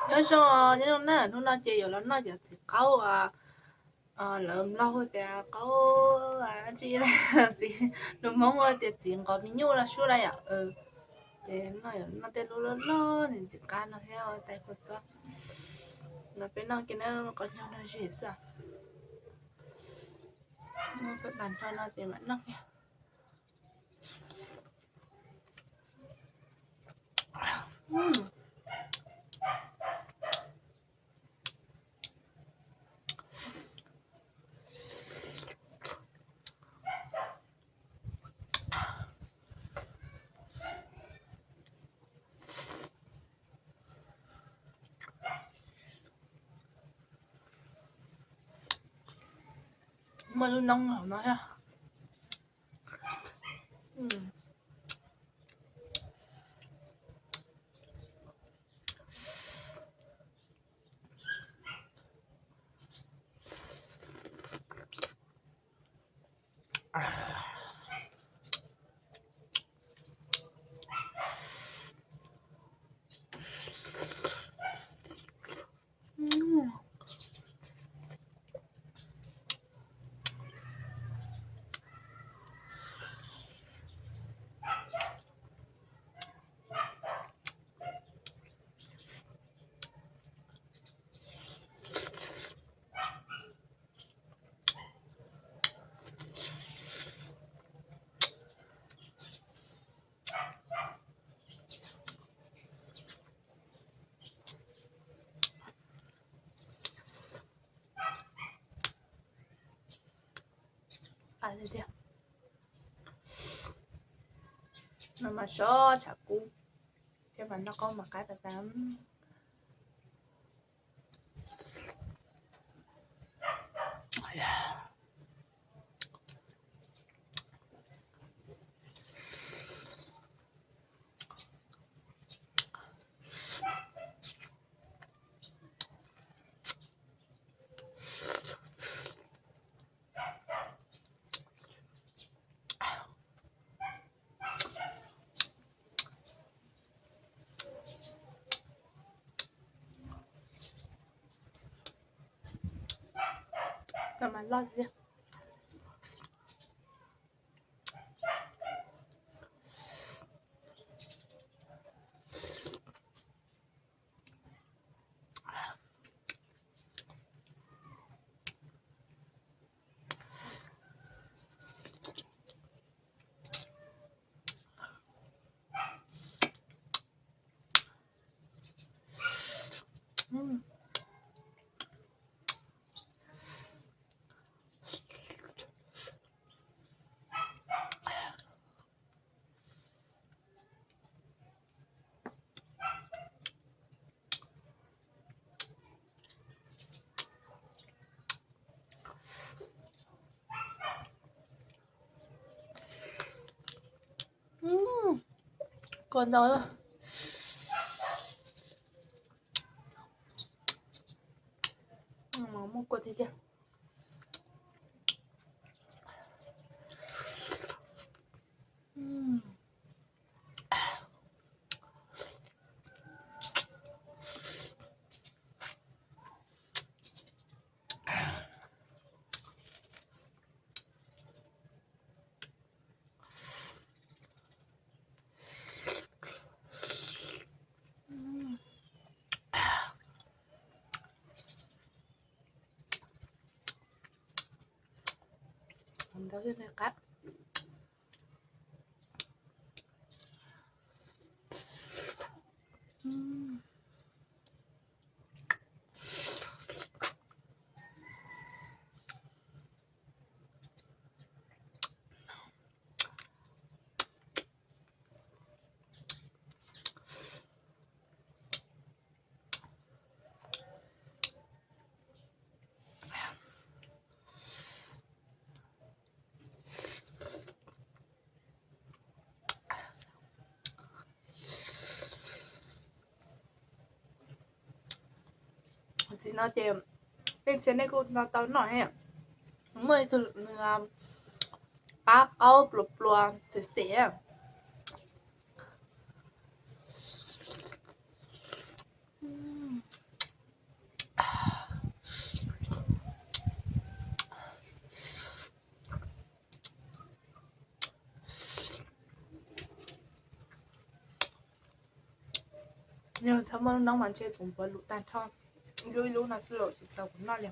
Nyob zoo, nyob zoo na, hnub no ces yuav los noj cov txiv qaub, lawv Nplog hu tias qaub, tsis, lus Hmoob hu tias txiv nqos me nyuj los sub na yom. Ces noj, noj tej lub loj loj ntxim qab no thiab ua tais kua txob. No peb noj kiag na, qos nyog no zis xwb. Noj tag nrho no ces mam noj kiag. Muaj lub noob hauv no thiab. Mas sob tshav kub thiab mas noj qaub mas qab tas tas. Koj mas loj tiag. Kua ntau, muaj kua tiag tiag. Ntau thiab qab. Txiv no ces tej ntsia nej kuj nto tau noj thiab. Muaj ib tug nws pab qaub pluas pluas xem xem. Yog txhob muaj lub noob mas ntshe kuv npuav lus tag nrho, ib lub ib lub no xwb los tsis tau kuv noj li.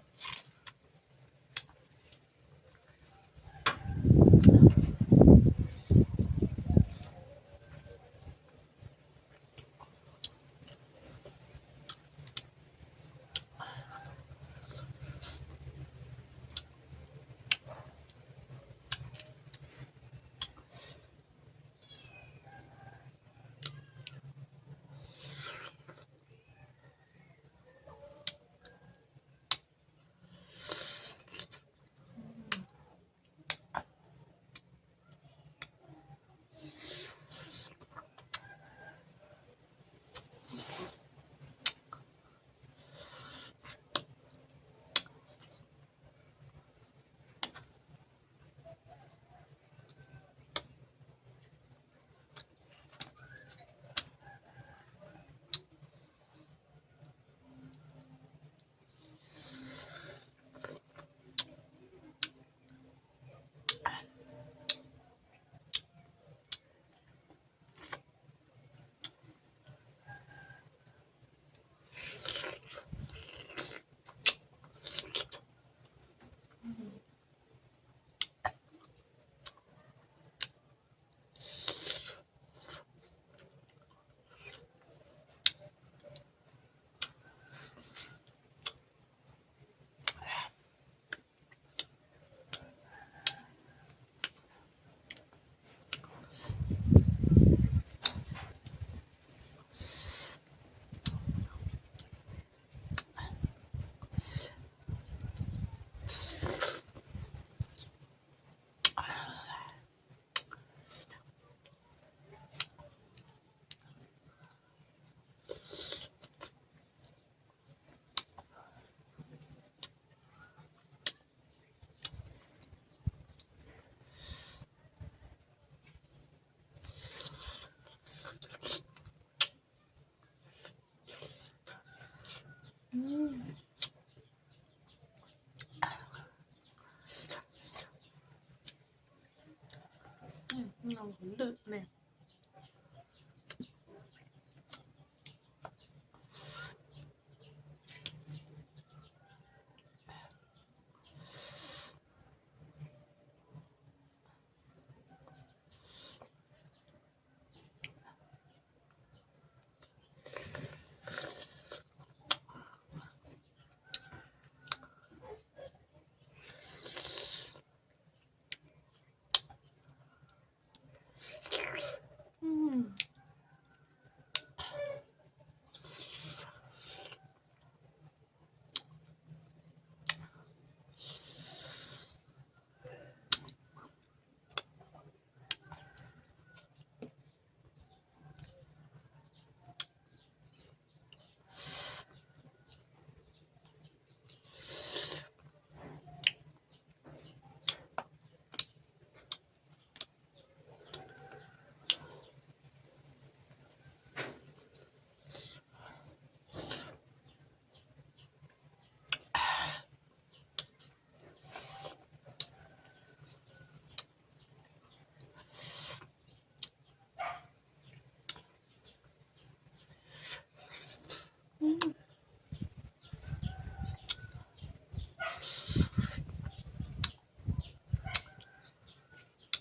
Lwj ne.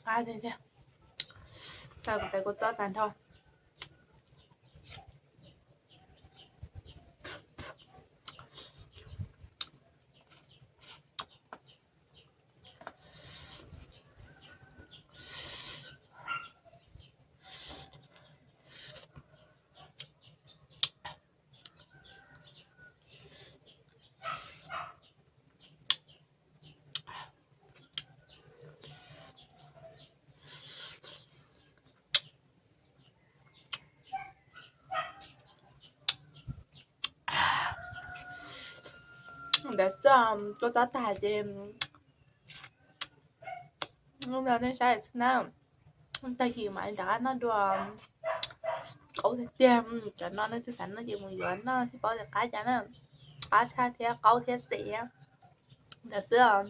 Qab tiag tiag. Tau kuv peb kuv txob tag nrho. Ntawd xwb, tuaj txob tag ces ua nej saib xwb na. Tag kis mam rov qab noj dua. Qaub tiag tiag, cov no nej twb xav noj ces mus yuav noj thiaj paub tias qab cas na. Qab tshaj thiab qaub thiab xim. Ntawd xwb os.